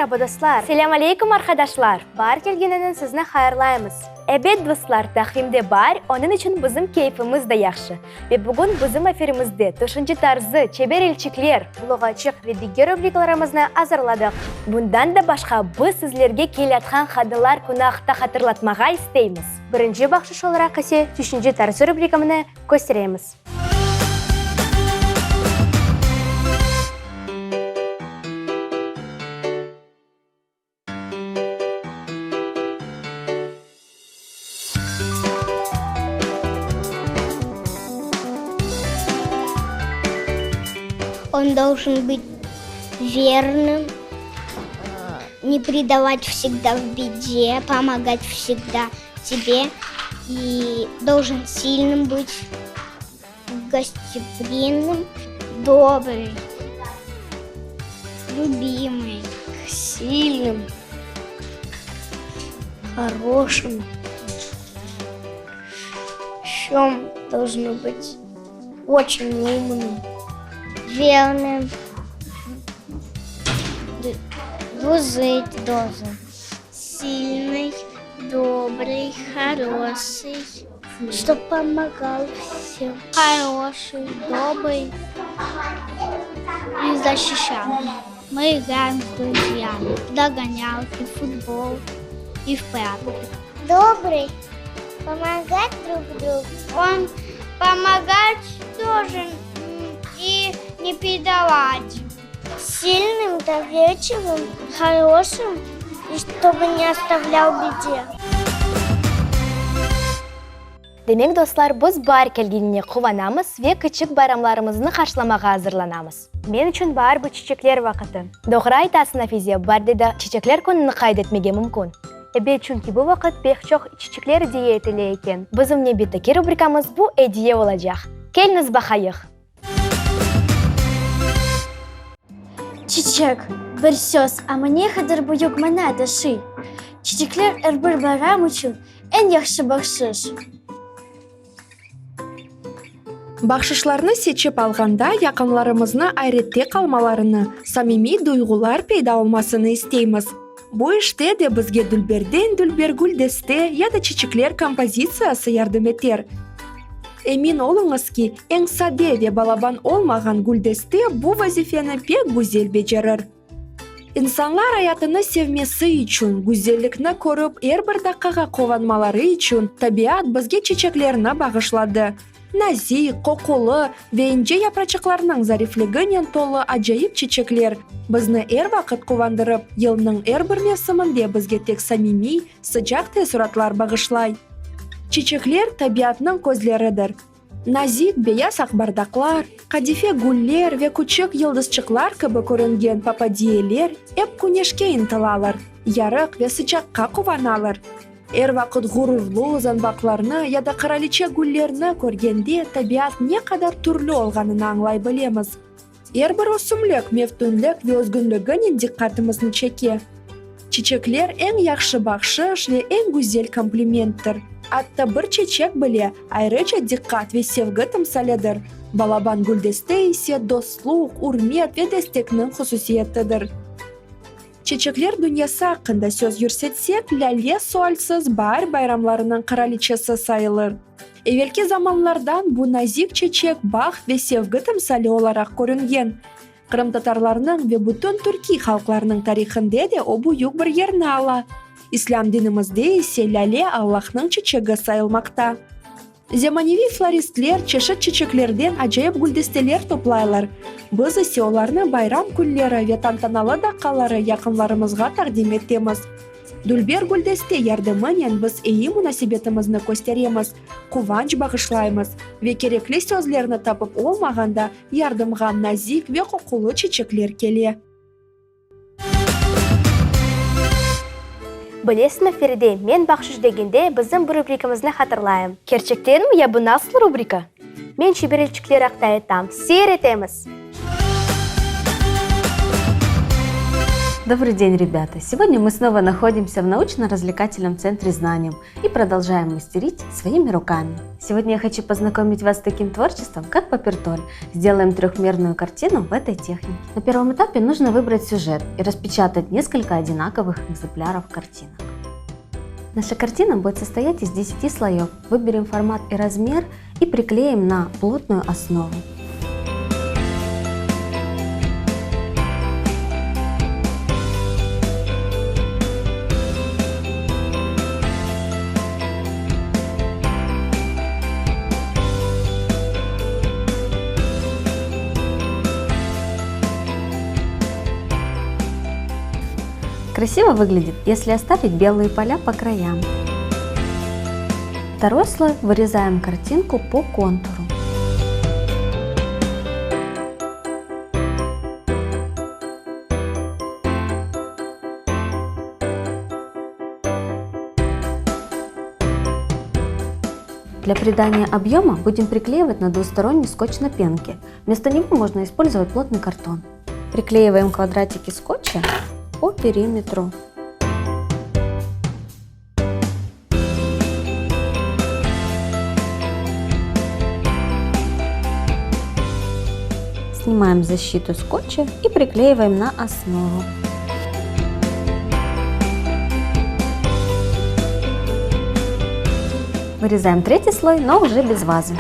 Meraba, dostlar! Selâm aleyküm, arqadaşlar! Baar kelgeninen sizni hayırlaymız! Ebet, dostlar, taqvimde baar, onıñ içün bizim keyfimiz de yahşı. Ve bugün bizim efirimizde Tüşünce tarzı, Çeber elçikler, Luğatçıq ve diger rubrikalarımıznı azırladıq. Bundan da başqa, biz sizlerge keleyatqan Qadınlar künü aqta hatırlatmağa isteymiz. Birinci bahşış olaraq ise Tüşünce tarzı rubrikamını kösteremiz. On должен быть верным, не предавать всегда в беде, помогать всегда тебе и должен сильным быть, гостеприимным, добрый, любимый, сильным, хорошим. Еще должно быть очень умным, верным, дружить должен. Сильный, добрый, хороший, чтоб помогал всем. Хороший, добрый и защищал. Мы играем с друзьями в догонялки, в футбол и в прятки. Добрый, помогать друг другу. Он помогать должен и не предавать. Сильным, доверчивым, хорошим и чтобы не оставлял в беде. Demek, dostlar, biz baar kelgenine quvanamız ve kiçik bayramlarımıznı qarşılamağa azırlanamız. Men içün baar bu çiçekler vaqıtı. Doğru aytasıñ, Afize, baarde de çiçekler kününi qayd etmege mümkün. Ebet, çünki bu vaqıt pek çoq çiçekler ediye etile eken. Bizim nevbetteki rubrikamız bu ediye olacaq. Keliñiz baqayıq! Çiçek, bir söz, amma ne qadar büyük mana taşıy. Çiçekler er bir bayram içün eñ yahşı bahşış. Bahşışlarnı seçip alğanda yaqınlarımıznı ayrette qalmalarını, samimiy duyğular peyda olmasını isteymiz. Bu işte de bizge dülberden dülber güldeste ya da çiçekler kompozitsiyası yardım eter. Emin oluñız ki, eñ sade ve balaban olmağan güldeste bu vazifeni pek güzel becerir. İnsanlar ayatını sevmesi içün, güzellikni körip er bir daqqağa quvanmaları içün tabiat bizge çiçeklerni bağışladı. Nazik, qoqulı ve ince yapraçıqlarnıñ zarifliginen tolu acayip çiçekler bizni er vaqıt quvandırıp, yılnıñ er bir mevsiminde bizge tek samimiy, sıcaq teessuratlar bağışlay. Çiçekler, tabiatnıñ közleridir. Nazik beyaz aqbardaqlar, qadife güller ve küçük yıldızçıqlar kibi körüngen papadiyeler ep küneşke ıntılalar, yarıq ve sıcaqqa quvanalar. Er vaqıt ğururlı zanbaqlarnı ya da qıraliçe güllerni körgende tabiat ne qadar türlü olğanını añlay bilemiz. Er bir ösümlik mevtünlik ve özgünliginen diqqatımıznı çeke. Çiçekler eñ yahşı bahşış ve eñ güzel komplimenttir. Atta bir çeçek bile ayrıca diqqat ve sevgi timsalidir, balaban güldeste ise dostluq, ürmet ve destekniñ hususiyetidir. Çeçekler dünyası aqqında söz yürsetsek, lâle sualsiz baar bayramlarınıñ qıraliçesi sayılır. Evelki zamanlardan bu nazik çeçek baht ve sevgi timsali olaraq körüngen. Qırımtatarlarnıñ ve bütün türkiy halqlarnıñ tarihinde de o büyük bir yerni ala. İslâm dinimizde ise lâle Allahnıñ çeçegi sayılmaqta. Zemaneviy floristler çeşit çeçeklerden acayip güldesteler toplaylar, biz ise olarnı bayram künleri ve tantanalı daqqaları yaqınlarımızğa taqdim etemiz. Dülber güldeste yardımınen biz eyi munasebetimizni kösteremiz, quvanç bağışlaymız ve kerekli sözlerni tapıp olmağanda yardımğa nazik ve qoqulı çeçekler kele. Bilesiñmi, Feride, men bahşış degende bizim bu rubrikamıznı hatırlayım. Kerçektenmi? Ya bu nasıl rubrika? Men çeberilçikler aqta aytam. Seyir etemiz! Добрый день, ребята! Сегодня мы снова находимся в научно-развлекательном центре «Знанием» и продолжаем мастерить своими руками. Сегодня я хочу познакомить вас с таким творчеством, как папертоль. Сделаем трехмерную картину в этой технике. На первом этапе нужно выбрать сюжет и распечатать несколько одинаковых экземпляров картинок. Наша картина будет состоять из 10 слоев. Выберем формат и размер и приклеим на плотную основу. Красиво выглядит, если оставить белые поля по краям. Второй слой вырезаем картинку по контуру. Для придания объема будем приклеивать на двусторонний скотч на пенке. Вместо него можно использовать плотный картон. Приклеиваем квадратики скотча по периметру. Снимаем защиту скотча и приклеиваем на основу. Вырезаем третий слой, но уже без вазы.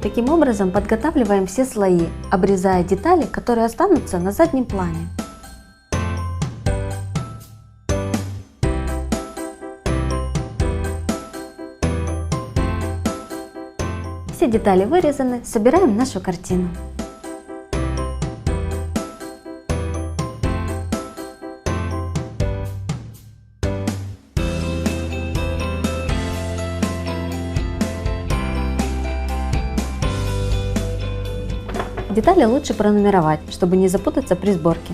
Таким образом подготавливаем все слои, обрезая детали, которые останутся на заднем плане. Все детали вырезаны, собираем нашу картину. Детали лучше пронумеровать, чтобы не запутаться при сборке.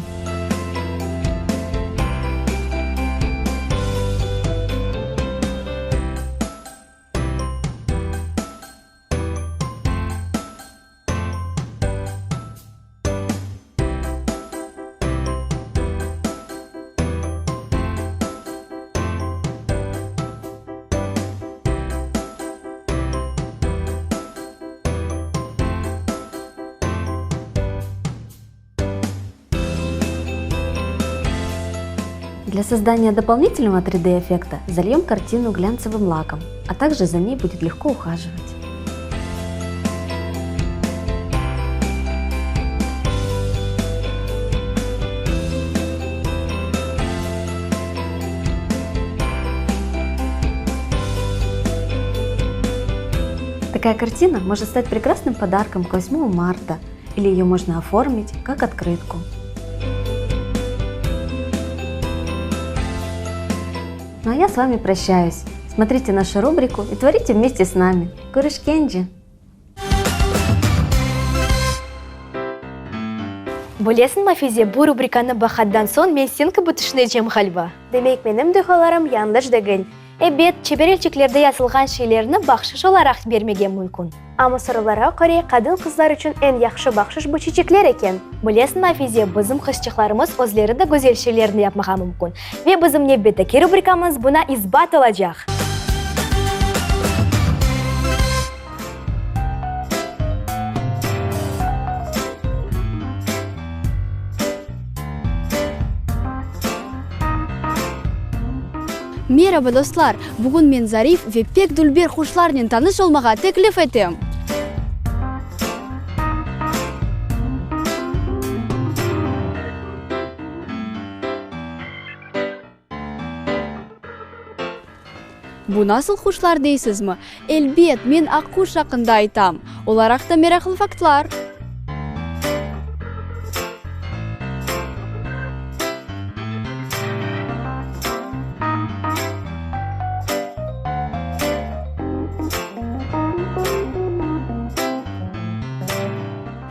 Для создания дополнительного 3D-эффекта зальем картину глянцевым лаком, а также за ней будет легко ухаживать. Такая картина может стать прекрасным подарком к 8 марта или ее можно оформить как открытку. Ну а я с вами прощаюсь. Смотрите нашу рубрику и творите вместе с нами. Körüşkence! Bilesiñmi, Afize, bu rubrikanı baqatdan soñ men sen kibi tüşünecem ğaliba. Demek, menim duyğularım yañlış degil. Ebet, çeber elçiklerde yazılğan şeylerni bahşış olaraq bermege mümkün. Amma soravlarğa köre, qadın-qızlar içün eñ yahşı bahşış bu çiçekler eken. Bilesiñmi, Afize, bizim qızçıqlarımız özleri de güzel şeylerni yapmağa mümkün. Ve bizim nevbetteki rubrikamız buña isbat olacaq. Meraba, dostlar! Bugün men zarif ve pek dülber quşlarnen tanış olmağa teklif etem. Bu nasıl quşlar deysizmi? Elbet, men aqquş aqqında aytam. Olar aqta meraqlı faktlar.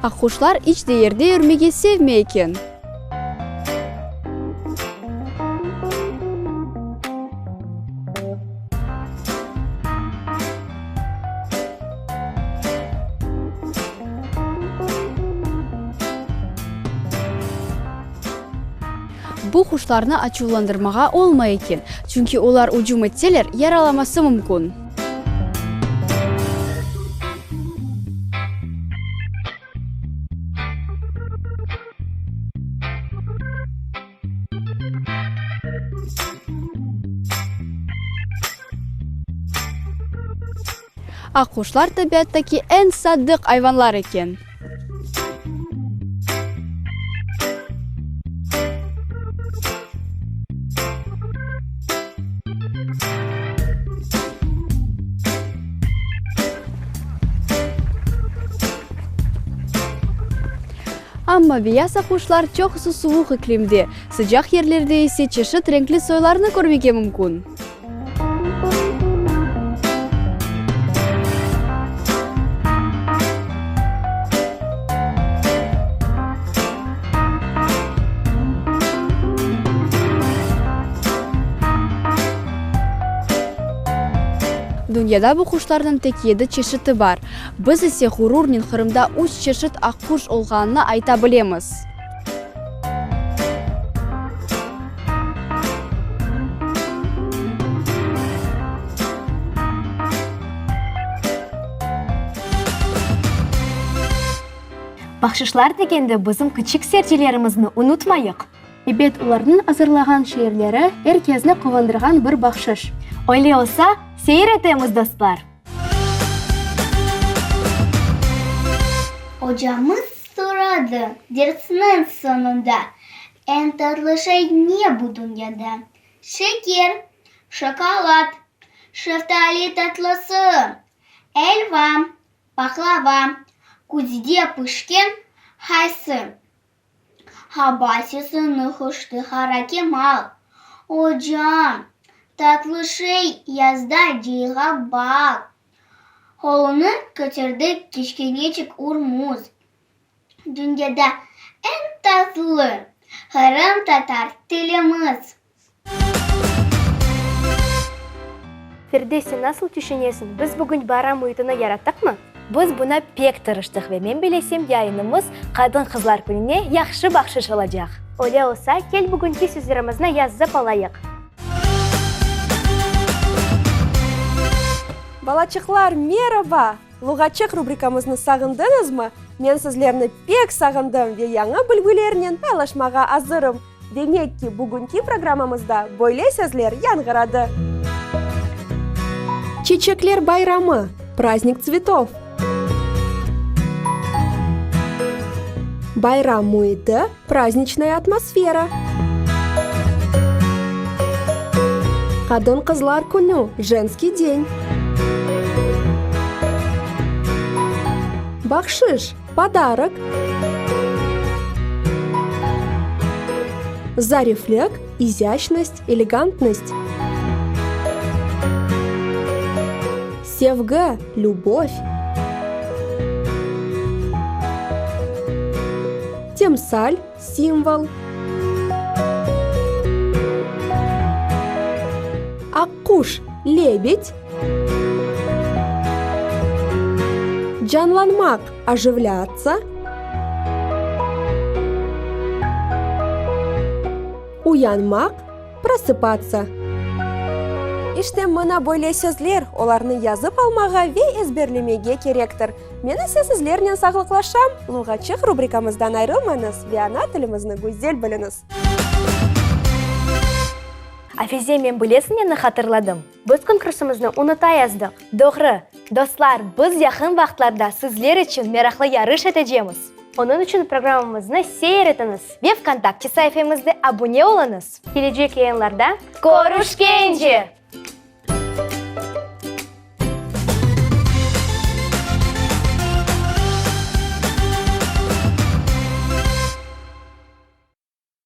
Aqquşlar iç de yerde yürmege sevmey eken. bu quşlarnı açuvlandırmağa olmay eken, çünki olar ücüm etseler, yaralaması mümkün. Aqquşlar tabiattaki eñ sadıq ayvanlar eken. Amma beyaz aqquşlar çoqusı suvuq iklimde, sıcaq yerlerde ise çeşit renkli soylarını körmege mümkün. Dünyada bu quşlarnıñ tek yedi çeşiti bar. Biz ise ğururnen Qırımda üç çeşit aqquş olğanını ayta bilemiz. Bahşışlar degende bizim kiçik sercilerimizni unutmayıq. Ebet, olarnıñ azırlağan şiirleri er kezni quvandırğan bir bahşış. Öyle olsa, seyir etemiz, dostlar! Ocamız soradı dersniñ soñunda, Eñ tatlı şey ne bu dünyada? Şeker, şokolad, şeftali tatlısı, elva, paqlava, küzde pişken qaysı? Haba sesini qoştı Qara Kemal. Ocam, tatlı şey yazda cıyğa bal. Qolunı köterdi kiçkeneçik Urmuz. Dünyada eñ tatlı qırımtatar tilimiz. Firdevs, sen nasıl tüşünesiñ, biz bugün bayram müitini yarattıqmı? Biz buna pek tırıştıq ve men bilesem, yayınımız Qadın-qızlar kününe yahşı bahşış olacaq. Öyle olsa, kel bugünki sözlerimizni yazıp alayıq. Balaçıqlar, meraba! Luğatçıq rubrikamıznı sağındıñızmı? Men sizlerni pek sağındım ve yañı bilgilernen paylaşmağa azırım. Demek ki, bugünki programmamızda böyle sözler yañğıradı. Çiçekler bayramı, Prazdnik tsvetov. Bayram müiti, Prazdniçnaya atmosfera. Qadın-qızlar künü, Jenskiy den. Bahşış, podarok. Zariflik, izâşnost, elegantnost. Sevgi, lübov. Timsal, simvol. Aqquş, lebed. Canlanmaq, ojivlâtsa. Uyanmaq, prosıpatsa. İşte, mına böyle sözler, olarnı yazıp almağa ve ezberlemege kerektir. Men ise sizlernen sağlıqlaşam, Luğatçıq rubrikamızdan ayrılmañız ve ana tilimizni güzel biliñiz. Afize, men bilesiñ neni hatırladım? Biz konkursımıznı unuta yazdıq. Doğru. Dostlar, biz yaqın vaqıtlarda sizler içün meraqlı yarış etecemiz. Onıñ içün programmamıznı seyir etiñiz. Ve VKontakte saifemizde abune oluñız. Kelecek yayınlarda körüşkence!